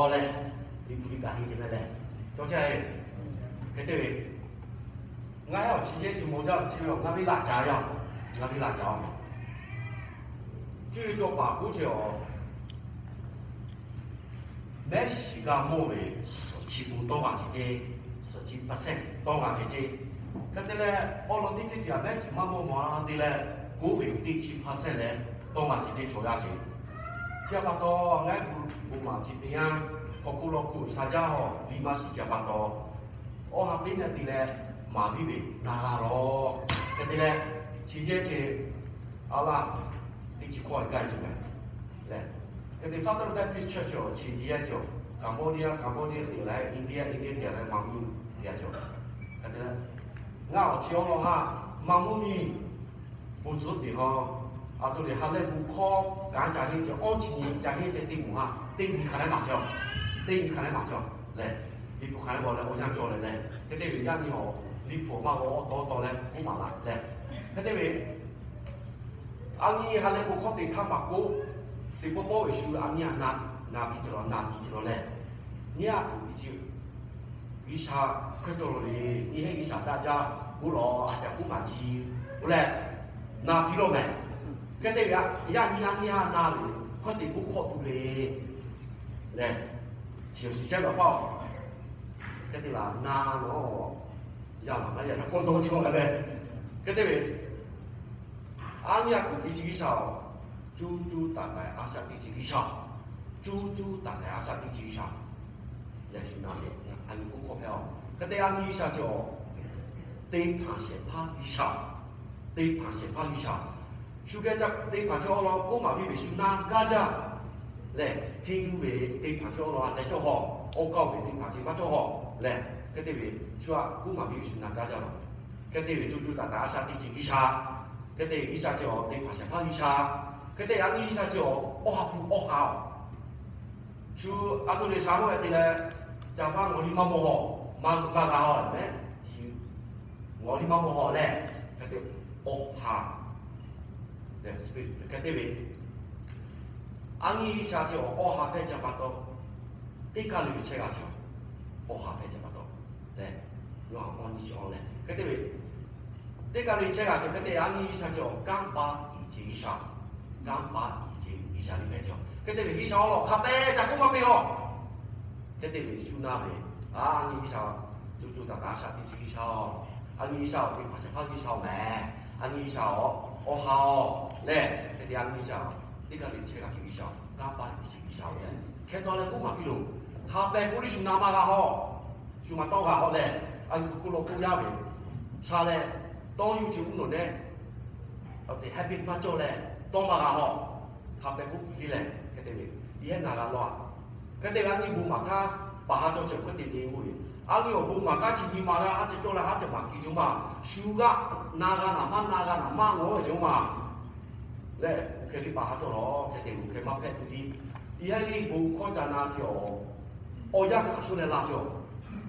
Awˬ leh, liꞈ hpu liꞈ kaꞈ henˇ ce mehˍ leh, cawˇ caˇ e. Hk'e te ve, ngaˬ hui awˬ chi yehˇ chi maw jaˇ ve chi ve awˬ ngaˬ ve laꞈ caˍ yaˇ, ngaˬ ve laꞈ caˍ awˬ mehˍ. Cuˇ yiˍ cawˬ paˍ k'oˆ ce awˬ, mehˉ shiˍ g'a mawˇ ve, suhˍ chi bon tawˇ g'a ce ce, suhˍ chi percent tawˇ g'a ce ce. Hk'e te leh, awˬ lawn teˇ ceuˬ ceuˬ a mehˉ shiˍ maˇ mawˇ maˬ te leh, k'oˆ ve teˇ chi percent leh tawˇ g'a ce ce chaw yaˇ ce. Chi pa taw, ngaˬ hui bon maˍ chi teˇ yanˇ, hk'aw hkuˇ lawˇ hkuˇ sha jaˇ awˬ liꞈ maˇ shiˍ ca pa taw, awˬ ha piˉ naˆ te leh maˍ viˉ ve na g'a lawˬ. Hk'e te leh, chi yehˇ ce a laˇ, teˇ chi hkawˇ gaˇ e ce mehˍ leh, hk'e te Southern Baptist Church awˬ chi yehˇ ce awˬ, Cambodia, Cambodia te leh, India, India te leh, Manmu te a ce. Hk'e te leh, ngaˬ awˬ chi awˬ lawn haˉ, Manmu miˬ bon tcuhˉ teˇ haw, a to leh ha lehˬ bon hkawˇ kanˉ ca henˇ ce, awˬ chi nyi ca henˇ ce teˇ moˍ haˉ teˇ nyi hk'a lehˬ maˍ ce, teˇ nyi hk'a lehˬ maˍ ce leh, liꞈ hpu hk'a lehˬ g'aw leh awˬ yanˇ cawˬ leh leh, hk'e te ve yaˇ nyi awˬ liꞈ hpu maˇ g'aw awˬ taw taw leh k'oˆ maˍ laˇ leh, hk'e te ve a nyi ha lehˬ bon hkawˇ teˇ htaˇ maˇ k'oˆ, teˇ pawˆ pawˆ ve shu a nyi a na, na piˇ ce lawˬ, na piˇ ce lawˬ leh, nyi a kuˬ piˇ ce G'uiˬsha hk'e cawˬ lo le, nyi heˆ G'uiˬsha daꞈ jaˇ k'oˆ lawˬ, a caˍ k'oˆ maˍ ji k'oˆ leh, na piˇ lawˬ mehˍ. Hk'e te ve, yaˇ nyi a nyi a na ve, hkawˇ teˇ k'oˆ hkawˇ tuˬ le leh, shiˍ shiˍ chehˇ ve pa awˬ, hk'e te laˬ na lawˬ, yaˇ maˬ maˇ yaˇ na kawˇ dawˇ cawˇ leh, hk'e te ve, a nyi a kuˬ piˇ ce G'uiˬsha awˬ, cuˇ cuˇ taˍ taˍ a shaꞈ teˇ ce G'uiˬsha, cuˇ cuˇ taˍ taˍ a shaꞈ teˇ ce G'uiˬsha leh shu na ve, a nyi k'oˆ hkawˇ hpehꞈ a. Hk'e te a nyi G'uiˬsha ce awˬ, teˇ hpaˍ shehˍ hpaˇ G'uiˬsha, teˇ hpaˍ shehˍ hpaˇ G'uiˬsha. Shu geh ca teˇ hpaˍ chi awˬ lawn k'oˆ maˍ viˉ ve shu na gaˇ jaˇ lehˬ, henˇ yuˇ ve teˇ hpaˍ chi awˬ lawn a ca cawˇ haw, awˬ kaoˇ ve teˇ hpaˍ chi maˇ cawˇ haw lehˬ, hk'e te ve shu a k'oˆ maˍ viˉ ve shu na gaˇ jaˇ lawˬ. Hk'e te ve cuˇ cuˇ taˍ taˍ a shaꞈ teˇ ce G'uiˬsha, hk'e te G'uiˬsha ce awˬ teˇ hpaˍ shehˍ hpaˇ G'uiˬsha, hk'e te a nyi G'uiˬsha ce awˬ, awˬ ha hpu awˬ ha awˬ shu a to leh sha hoˆ e te leh, ca paˇ ngawˬ liˇ maˇ mawˬ haw, maˇ g'a haw mehˍ, ngawˬ liˇ maˇ mawˬ haw lehˬ, hk'e te awˬ ha, hk'e te ve, a nyi G'uiˬsha ce awˬ, awˬ ha hpehꞈ ca pa taw, teˇ kaˇ le le chehˇ g'a ce awˬ, awˬ ha hpehꞈ ca pa taw lehˬ, yawˇ ha awˬ nyi chi awˬ lehˬ hk'e te ve, teˇ kaˇ le chehˇ g'a ce hk'e te a nyi G'uiˬsha ce awˬ, kanˇ paˆ tiꞈ ce G'uiˬsha, kanˇ paˆ tiꞈ ce G'uiˬsha liˇ hpehꞈ ce. Hk'e te ve G'uiˬsha awˬ lawn hk'a pehˍ ca k'oˆ maˇ piˇ a. Hk'e te ve shu na ve, a nyi G'uiˬsha, cuˇ cuˇ taˍ taˍ a shaꞈ teˇ ce G'uiˬsha, a nyi G'uiˬsha awˬ teˇ hpaˍ shehˍ hpaˇ G'uiˬsha mehˍ, a nyi G'uiˬsha awˬ, awˬ ha awˬ lehˬ, hk'e te a nyi G'uiˬsha, teˇ kaˇ le chehˇ g'a ce G'uiˬsha, kanˇ paˆ tiꞈ ce G'uiˬsha lehˬ, hk'e taw leh k'oˆ maˍ piˇ loˬ. Hk'a pehˍ k'oˆ liˇ shu na maˇ g'a haw, shu maˇ tawˇ g'a haw lehˬ, a nyi hk'aw hk'oˆ lo k'oˆ yaˇ ve, sha leh, tawˇ yuˇ ce uˉ nawˬ nehˆ, awˬ te happy maˇ cawˇ leh tawˇ maˇ g'a haw. Hk'a pehˍ k'oˆ piˇ leh, hk'e te ve, yehˇ na g'a law a. Hk'e te ve a nyi bon maˍ htaˇ, paˍ ha cawˇ ce awˬ hk'e te le g'oˇ ve, a nyi awˬ bon maˍ htaˇ chi nyi ma leh haˉ te cawˇ leh haˉ te maˍ ki cawˇ ma, shu g'aˇ na g'a naˍ maˇ na g'a naˍ maˇ ngawˬ ve cawˇ ma lehˬ, oˇ hk'e liˇ paˍ ha cawˇ lawˬ hk'e te oˇ hk'e maˇ hpehꞈ tuˬ liˇ. Yehˇ liˇ bon hkawˇ ca na ce awˬ, awˬ yanˇ hkanˍ sho leh la ce awˬ,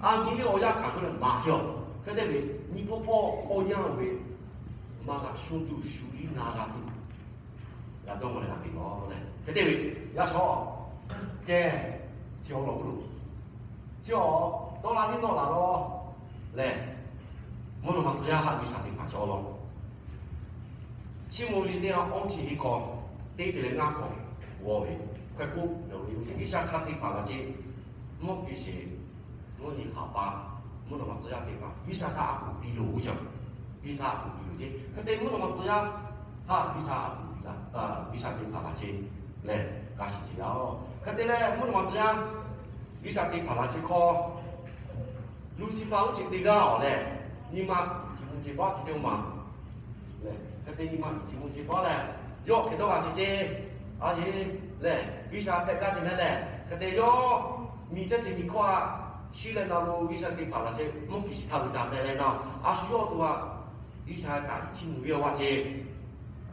a nyi liˇ awˬ yanˇ hkanˍ sho leh maˍ ce awˬ. Hk'e te ve, nyi hpawˇ hpawˇ awˬ yanˇ ve maˇ g'a sho tuˬ shu liˇ na g'a tuˬ g'a dawˇ maw leh g'a te lawˬ lehˬ, hk'e te ve, yaˇ shawˉ kehˬ, chi awˬ lawn g'uˇ loˬ, chi awˬ dawˇ la liˇ nawˇ laˬ lawˬ lehˬ, mvuhˇ naw ma tcuh yaˇ haꞈ G'uiˬsha teˇ hpaˍ chi awˬ lawn, Chiˇ mvuh ve teˇ g'aˇ awˇ chi hiˆ hkawꞈ teˇ te leh ngaˇ hkawꞈ g'aw ve, hkawehˇ k'oˆ lawˬ ve, G'uiˬsha hk'aˇ teˇ hpaˍ laˬ ce, mvuhˇ kiˇ sheˍ, mvuhˇ nyi haꞈ pa, mvuhˇ naw ma tcuh yaˇ teˇ hpaˍ G'uiˬsha htaꞈ a kuˬ piˇ loˬ g'uˇ cawˬ, G'uiˬsha a kuˬ piˇ loˬ ce. Hk'e te mvuhˇ naw ma tcuh yaˇ htaꞈ G'uiˬsha a kuˬ piˇ laˬ, G'uiˬsha teˇ hpaˍ laˬ ce lehˬ, g'a shiˍ ce yaˇ oˬ. Hk'e te leh mvuhˇ naw ma tcuh yaˇ G'uiˬsha teˇ hpaˍ laˬ ce hkawˇ Lucifer oˇ ceuˬ teˇ g'aˇ awˬ lehˬ, nyi ma uiˍ ci mvuh ce paˉ ce teˇ oˇ ma lehˬ, hk'e te nyi ma uiˍ ci mvuh ce paˉ lehˬ, yawˇ hk'e dawˇ g'a ce ce, a yeˬ lehˬ, G'uiˬsha hpehꞈ gaˇ ce mehˍ lehˬ, hk'e te yawˇ miˬ caˇ ce miˬ hkawˇ a, shiˉ leh na lo G'uiˬsha teˇ hpaˍ laˬ ce mvuhˇ kiˇ shiˍ htaꞈ ve taˍ hpehꞈ leh na, a shu yawˇ to a G'uiˬsha taꞈ chiˇ mvuh ve awˬ vaˇ ce.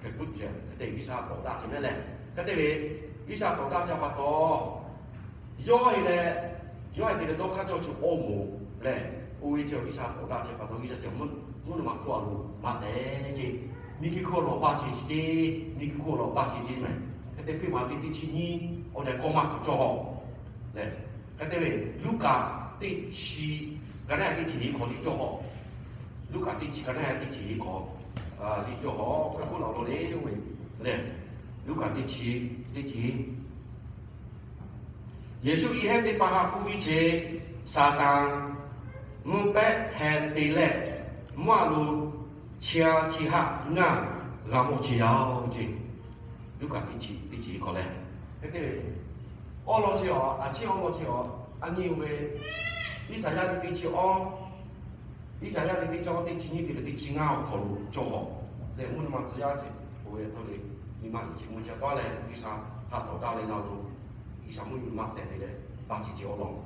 Hk'e k'oˆ ce, hk'e te G'uiˬsha tawˍ daꞈ ce mehˍ lehˬ, hk'e te ve, G'uiˬsha tawˍ daꞈ ce pa taw, yawˇ heˆ leh, yawˇ heˆ te leh dawˇ hk'aˇ cawˇ chi awˇ moˍ lehˬ, oˇ ve chi G'uiˬsha tawˍ daꞈ ce pa taw, G'uiˬsha ceh mvuhˇ naw ma hkawˇ a lo maˇ tehꞈ ce, miˬ guiˬ hkawˇ lawˬ baˇ ce ce, miˬ guiˬ hkawˇ lawˬ baˇ ce ce mehˍ. Hk'e te hpeˇ maˍ ve teˇ chi nyiˇ awˬ lehˬ kawˇ maˇ kuˬ cawˇ haw lehˬ, Hk'e te ve, Luˉkaꞈ teˇ chi ka naˉ teˇ chi hiˆ hk'awꞈ liˇ cawˇ hawˬ. Luˉkaꞈ teˇ chi ka naˉ teˇ chi hiˆ hk'awꞈ liˇ cawˇ hawˬ. Hk'e k'oˆ laˬ lo le, Luˉkaꞈ teˇ chi, teˇ chi hiˆ. Yeˍsuˆ Iˉ hehˉ teˇ hpaˍ htaꞈ k'oˆ ve chi, Saˍtanˍ mvuhˇ pehˆ heh te leh, mvuhˇ aˬ lo chi a chi haˆ ngaˇ g'a mawˬ chehˇ yaˇ-oˬ ce. Luˉkaꞈ teˇ chi, teˇ chi hk'awꞈ leh, hk'e te ve, awˉ lawn chi awˬ, a ciˉ awˉ lawn chi awˬ, a nyi oˬ ve, Iˉsaˍyaˆ liꞈ teˇ chi awˉ, Iˉsaˍyaˆ liꞈ teˇ chi awˉ teˇ chi nyiˇ te leh teˇ chi ngaˇ awˬ hk'aw lo cawˇ hawˬ. Leh mvuhˇ naw ma tcuh yaˇ ce, oˇ ve htaˇ le, nyi ma liꞈ chi mvuh ca taˉ leh G'uiˬsha htaꞈ tawˍ daꞈ leh na lo, G'uiˬsha mvuhˇ nyi ma tehꞈ te leh ba ciˬ ce awˉ lawn,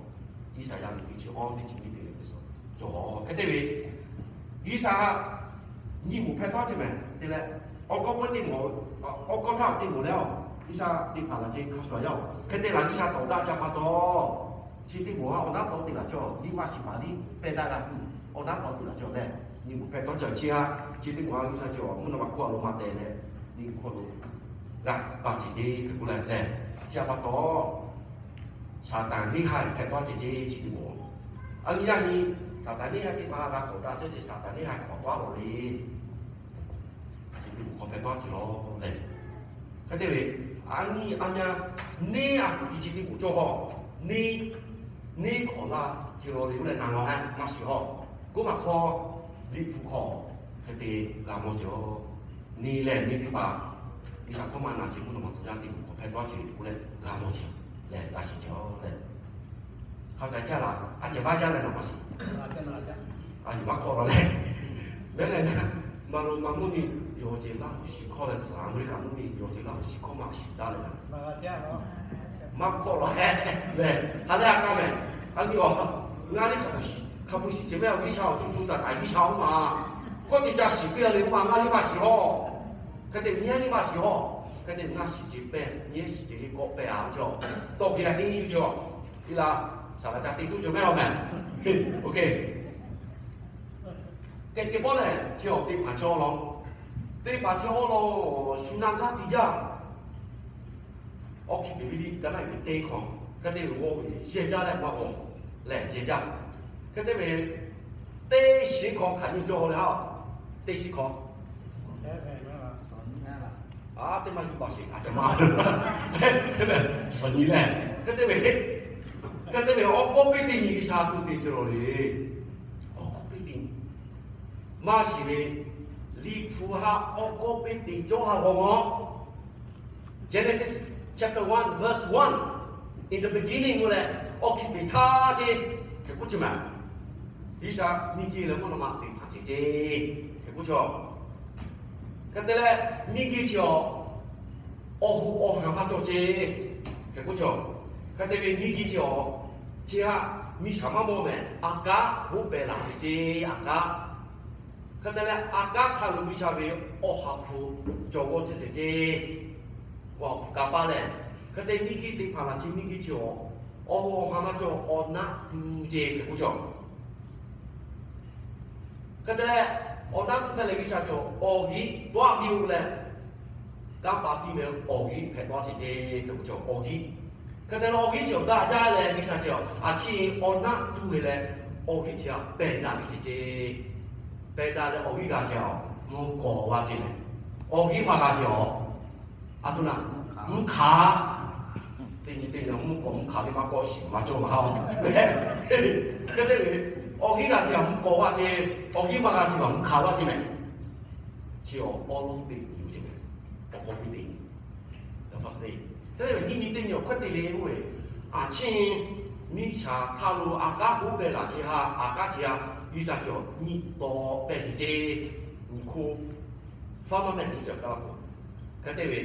Iˉsaˍyaˆ liꞈ teˇ chi awˉ teˇ chi nyiˇ te leh teˇ chi cawˇ hawˬ. Hk'e te ve, G'uiˬsha nyi moˍ hpehˇ tawˉ ce mehˬ te leh, awˬ kawˆ peuˇ teˇ moˍ, awˬ kawˆ htaˇ teˇ moˍ leh, G'uiˬsha teˇ hpaˍ laˬ ce hk'a shuˍ yaˇ-oˬ. Hk'e te laˬ G'uiˬsha tawˍ daꞈ ca pa taw, chi teˇ moˍ haˉ awˬ naˉ tawˍ te laˬ cawˬ, liˇ maˇ shiˍ paˍ liˇ pehˇ daꞈ g'a tuˬ, awˬ naˉ tawˍ te laˬ cawˬ leh, nyi moˍ hpehˇ tawˉ ca chi haˉ, chi teˇ moˍ haˉ G'uiˬsha cawˬ mvuhˇ naw ma hk'oˆ a lo ma tehˬ leh, liˇ hk'oˆ a lo g'a ba ce ce hk'e k'oˆ leh leh, chi a pa taw, Saˍtanˍ neˇ haiˬ hpehˇ tawˉ ce ce chi teˇ moˍ. A nyi yaˇ nyi, Saˍtanˍ neˇ haiˬ teˇ hpaˍ g'a tawˍ daꞈ cawˇ ce Saˍtanˍ neˇ haiˬ hk'awꞈ tawˉ lawˬ le. Chi teˇ moˍ hk'awꞈ hpehˇ tawˉ ce lawˬ leh, hk'e te ve, a nyi a mya, neˇ a kuˬ ti chi teˇ moˍ cawˇ hawˬ. Neˇ, neˇ hk'awꞈ la ce lawˬ le k'oˆ leh na lawˬ hehˉ maˇ shiˍ hawˬ. K'oˆ maˬ hk'aw, liꞈ hpu hk'aw hk'e te g'a mawˬ ce lawˬ. Neˇ lehˬ neˇ teˇ hpaˍ, G'uiˬsha hkawˇ maˇ na ce mvuhˇ naw ma tcuh yaˇ teˇ moˍ hk'awꞈ hpehˇ tawˉ ce k'oˆ leh g'a mawˬ ce leh g'a shiˍ ce lawˬ leh, hk'a ca caˇ la, a cehˬ vaˇ jaˇ leh na maˇ shiˍ. A yoˬ, maˇ hk'awꞈ lawˬ leh, mehˉ leh na, Maˍroˍ ma mvuhˇ miˬ yawˬ ce Laˇ huˍ shiˍ hkawˇ leh tcuh, Aˍmeˍriˍkaˍ mvuhˇ miˬ yawˬ ce Laˇ huˍ shiˍ hkawˇ maˇ shiˍ daꞈ leh na, maˇ hk'awꞈ lawˬ leh, ha lehˬ a kaˇ mehˬ, a nyi awˬ, ngaˇ liˇ hk'a hpu shiˍ, hk'a hpu shiˍ ce mehˉ, G'uiˬsha awˬ co co taiˍ taiˍ G'uiˬsha oˇ ma, kawˆ te ca shiˍ piˇ a le oˇ ma ngaˇ liˇ maˇ shiˍ hawˬ. Hk'e te nyi a liˇ maˇ shiˍ hawˬ. Hk'e te ngaˇ shiˍ ce pehˇ, nyi shiˍ ce le kawˆ pehˇ a cawˬ. Tawˇ ke la teˇ nyi cawˬ. Iˉ laˇ, saˍ laꞈ ca te tuˬ cawˬ mehˉ a mehˬ. Kehˬ kehˬ pawˆ lehˬ, chi awˬ teˇ hpaˍ chi awˉ lawn, teˇ hpaˍ chi awˉ lawn, shu na gaˇ piˇ jaˇ. Awˇ hkiˇ peˍ ve liˇ ka naˉ ve teˇ hkawˇ, hk'e te ve g'awˇ ve yehˬ jaˇ leh maˇ g'awˬ lehˬ yehˬ jaˇ. Hk'e te ve teˇ shiˍ hkawˇ hk'aˬ nyi cawˬ leh ha, teˇ shiˍ hkawˇ a teˇ maˇ yuˬ baˬ sheˍ a ca maˇ suhˍ nyi lehˬ, hk'e te ve, hk'e te ve awˬ kawˆ piˇ teˇ nyi G'uiˬsha tuˬ te cawˬ lawˬ le. Awˬ kawˆ piˇ teˇ nyi maˇ shiˍ ve, liꞈ hpu haꞈ awˬ kawˆ piˇ teˇ cawˇ ha g'awˬ mawˬ. Genesis chapter one verse one, in the beginning k'oˆ leh, awˇ hkiˇ peˍ htaˇ ce, hk'e k'oˆ ce mehˬ. G'uiˬsha miˇ geh leh mvuhˇ naw ma teˇ hpaˍ ce ce, hk'e k'oˆ cawˬ. Hk'e te leh, miˇ geh chi awˬ, awˬ hoꞈ awˬ hanˬ maˇ cawˬ ce, hk'e k'oˆ cawˬ. Hk'e te ve miˇ geh chi awˬ, chi haꞈ miˇ shaˍ maˇ mawˬ mehˬ, aˬ kaˉ hoˉ pehˍ laˬ ce ce, aˬ kaˉ. Hk'e te leh, aˬ kaˉ htaꞈ lo G'uiˬsha ve awˬ ha hpu cawˬ g'awˇ ce ce ce, awˬ ha hpu ka paˇ leh, hk'e te miˇ geh teˇ hpaˍ laˬ ce miˇ geh chi awˬ, awˬ hoꞈ awˬ hanˬ maˇ cawˬ, awˬ naˆ tu ce hk'e k'oˆ cawˬ. Hk'e te leh, awˬ naˆ tu hpehꞈ leh G'uiˬsha cawˬ awˬ g'euˆ tawˆ piˇ-oˆ leh, kanˇ paˍ piˇ meh awˬ g'euˆ hpehꞈ tawˆ ce ce hk'e k'oˆ cawˬ awˬ g'euˆ. Hk'e te leh awˬ g'euˆ chi awˬ daꞈ jaˇ leh G'uiˬsha cawˬ a ciˉ awˬ naˆ tu ve leh, awˬ g'euˆ chi haꞈ pehˬ daꞈ ve ce ce. Pehˬ daꞈ leh awˬ g'euˆ g'a ce a, mvuhˇ kawꞈ g'a ce mehˬ. Awˬ g'euˆ maˇ g'a ce a, a to na, mvuhˇ hkanˍ. Teˇ nyi teˇ nyi mvuhˇ kawꞈ mvuhˇ hkanˍ teˇ maˇ kawˆ shiˍ maˇ cawˇ maˇ ha. Hk'e te ve, awˬ g'euˆ g'a ce a mvuhˇ kawꞈ g'a ce, awˬ g'euˆ maˇ g'a ce a mvuhˇ hkanˍ g'a ce mehˬ. Chi awˬ awˉ lawˉ teˇ nyi yoˬ ce mehˬ. Awˬ kawˆ piˇ teˇ nyi, the first day. Hk'e te ve nyiˇ nyi teˇ nyi awˬ hkawehˉ te le k'oˆ ve, a ciˉ miˇ shaˍ htaꞈ lo aˬ kaˉ hoˉ pehˍ laˬ ce ha, aˬ kaˉ ce ha, G'uiˬsha cawˬ nyi taw pehˬ ce ce, nyi hkoˇ, firmament teˇ ca kaˇ la k'o, hk'e te ve